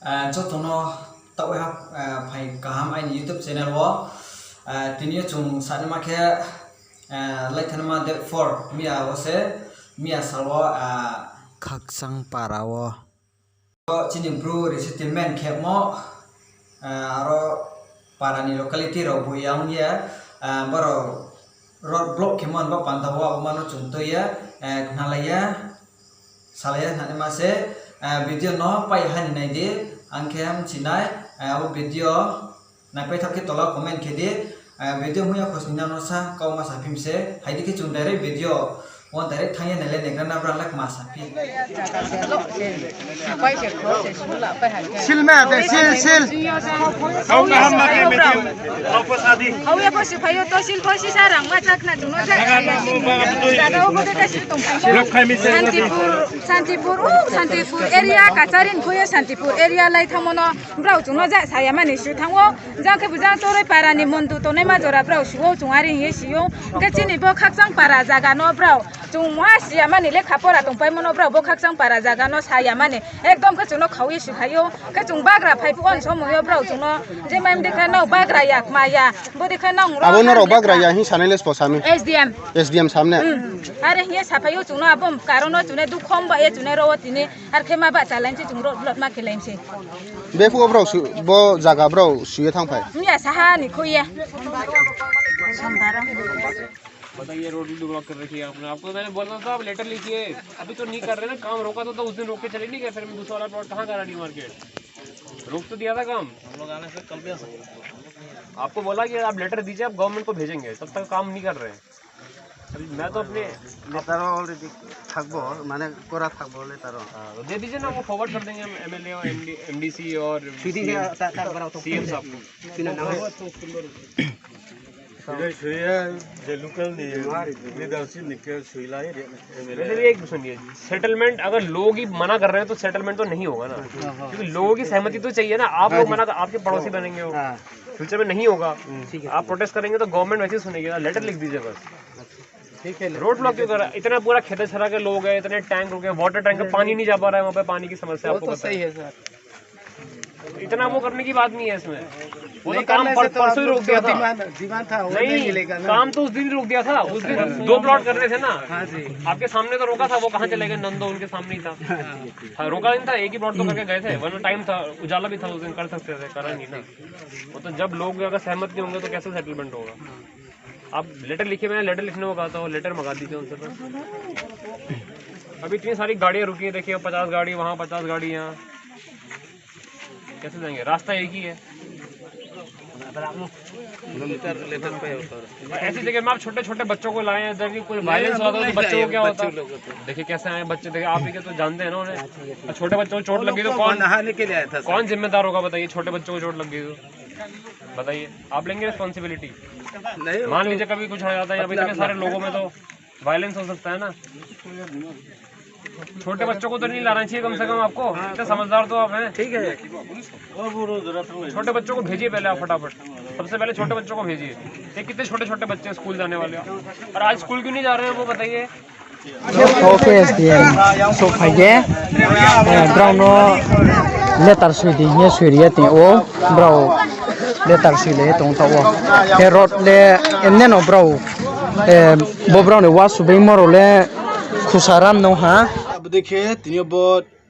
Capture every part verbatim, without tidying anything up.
Ah, joto no taoh ha, ah, phai kaham aini YouTube channel wo. Ah, tini yo chung sanaima khe, ah, laithanaima date four, miya wo se, miya sal wo, ah, Khakchang para wo. Chini Bru resettlement khemo, ah, aro para ni locality rao bo yang ye, ah, boro road block khemo ni bo panda wo abo ma no chung tui ye, ah, khnalai ye, salai ye hnaima se, ah, video no pai ha ni nai di, ang khe mchinai, ah, abo video naipai thak khe tola comment khe di, ah, video mui ya khosning nang no sa, kau ma sa phim se, hai di khe chung direct video, wo direct thanng ye nailai naigra na bra lak ma sa phi. Sil ma de, sil, sil. Hau ya pho si phai yo, tosil pho si sa rang ma chak na chung no ja. Santipur, Santipur, o Santipur area, Kacharin pho ye Santipur area lai thanngmo no brao chung no ja saya mani su thanng ou. Jang khe bo jang Choroi para ni mondu tongnaima jora brao su ou, chung are hing ye si ou. Khe chini bo Khakchang para zaga no brao chung muha si ya mani lekha pora tongpaimo no brao bo Khakchang para zaga no saya mani ekdom khe chung no khau ye si phai ou. Khe chung bagra phai phuh wo somoi yo brao chung no je mai mdei khe nao bagra ya, kma ya, bodei khe nao ro abo no rao bagra ya hing sanai le spo sami? S D M. S D M samne. Are hing ye saphai ou chung no abo karon no chung ne dukhom ba ye chung ne ro wo tini ar khe ma bahchalai se chung ro blot ma khelai se. Bephuh wo brao su, bo zaga brao su ye thanngphai? Miya saha ni khui ye. बताइए, रोड भी ब्लॉक कर रखी है आपने। आपको मैंने बोला था, आप लेटर लिखिए। अभी तो नहीं कर रहे ना, काम रोका तो था, उस दिन रोक के चले नहीं गए, फिर मैं दूसरा वाला प्लॉट कहाँ करा डी मार्केट? रोक तो दिया था काम। हम लोग आने से कल भी आ सकते हैं। आपको बोला कि आप लेटर दीजिए, आप गवर्नमेंट को भेजेंगे, तब तक काम नहीं कर रहे हैं। अभी मैं तो अपने लेटर already থাকবো, মানে করা থাকবো লেটার। हाँ, तो दे दीजिए ना, वो फॉरवर्ड कर देंगे हम एमएलए और एमडी, एमडीसी और सीएम साहब को। এটা শুয়ে যে লোকাল নি লিডারশিপ নি কে শুইলাই एमएलए। एक सुनिए, सेटलमेंट अगर लोग ही मना कर रहे हैं तो सेटलमेंट तो नहीं होगा ना, क्योंकि लोगों की सहमति तो चाहिए ना। आप लोग मना कर, आपके पड़ोसी बनेंगे वो, फ्यूचर में नहीं होगा। आप प्रोटेस्ट करेंगे तो गवर्नमेंट वैसे ही सुनेगी ना, लेटर लिख दीजिए बस। ठीक है। रोड ब्लॉक क्यों कर रहा है? इतना पूरा खेतसरा के लोग हैं, इतने टैंक रुके हैं, वाटर टैंक का पानी नहीं जा पा रहा है वहाँ पे, पानी की समस्या आपको पता है। सही है सर। इतना वो करने की बात नहीं है इसमें। वो तो काम परसों ही रोक दिया था। डिमांड था, वो नहीं मिलेगा ना। काम तो उस दिन ही रोक दिया था, उस दिन दो प्लॉट कर रहे थे ना। हाँ जी। आपके सामने तो रोका था, वो कहाँ चले गए? नंदो उनके सामने ही था। हाँ, रोका नहीं था, एक ही प्लॉट तो करके गए थे, वरना टाइम था, उजाला भी था उस दिन, कर सकते थे, करा नहीं ना। वो तो जब लोग अगर सहमत नहीं होंगे तो कैसे सेटलमेंट होगा? आप लेटर लिखे, मैंने लेटर लिखने को कहा था, वो लेटर मंगा दीजिए उनसे बस। अभी इतनी सारी गाड़ियाँ रुकी हैं, देखिए, पचास गाड़ी वहाँ, पचास गाड़ी यहाँ। कैसे जाएंगे? रास्ता एक ही है। लेटर, लेटर पे होता है। ऐसी जगह में आप छोटे छोटे बच्चों को लाए हैं, इधर की कोई वायलेंस होता तो बच्चों को क्या होता? देखिए कैसे आए बच्चे, देखिए आप ही के तो जानते हैं ना उन्हें। और छोटे बच्चों को चोट लग गई तो कौन, नहाने के लिए आया था सर। कौन जिम्मेदार होगा बताइए, छोटे बच्चों को चोट लग गई तो? बताइए, आप लेंगे रिस्पॉन्सिबिलिटी? नहीं, मान लीजिए कभी कुछ हो जाता है, अभी इतने सारे लोगों में तो वायलेंस हो सकता है ना। छोटे बच्चों को तो नहीं लाना चाहिए कम से कम आपको, इतने समझदार तो आप हैं। ठीक है। छोटे बच्चों को भेजिए पहले आप फटाफट, सबसे पहले छोटे बच्चों को भेजिए। ये कितने छोटे छोटे बच्चे हैं स्कूल जाने वाले, और आज स्कूल क्यों नहीं जा रहे हैं वो बताइए। Khe S D M souhphai ye, eh, brao no letter soi di hing ye soi ri ye tong ou, brao letter soi le ye tong taoh wo. Khe road le, emne no brao, eh, bo brao ni wa subaimo rao le khusa ram no ha. Abo dei khe tini yo bo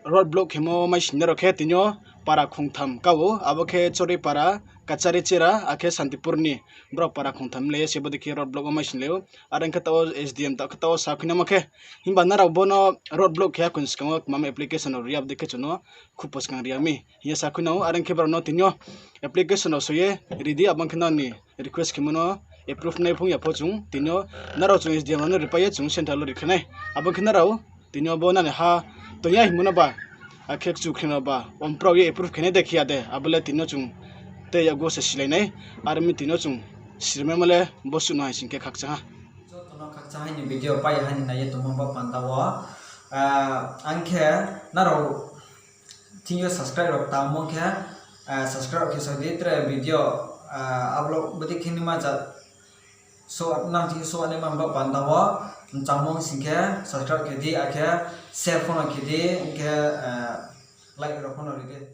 road block khemo mai singnai rao khe tini yo para khongtham ka ou, abo khe Choroi para, Kachari Chera, akhe Santipur ni brao para khongtham le ye se bo dei khe road block wo mai singlai ou. Are ong khe taoh wo S D M taoh khe taoh wo sakhuinamo khe, himba nrao bo no road block khe akon skang wo kmam application rao ri ya, abo dei khe chung no khupo skang ri ya mi hing ye sakhuinang ou. Are ong khe brao no tini yo application rao soi ye ri di, abo ong khe nrao ni request khemo no approve nai phung ya pho chung tini yo nrao chung S D M rao no ripai ye chung central wo rikhlai nai. Abo ong khe nrao tini yo bo nani ha tong ya hingmo no ba, akhe kchu khe no ba, omprao ye approve khe nai de khe ya de, abo le tini yo chung tei yakgu se silai nai. Are mi tini yo chung sirmaimo le bo suh no hai sing khe khakchang ha. Joto no khakchang ha ni video pai ha ni nai ye tongmo bo panda wo. Ah, ang khe nrao thing yo subscribe rao tangmo khe, ah, subscribe rao khe soi di, tre video, ah, upload bo dei khe ni ma ja so nang thing so ani ma bo panda wo, mchangmo sing khe subscribe khe di, akhe share pho no khe di, hing khe, ah, like rao pho no ri di.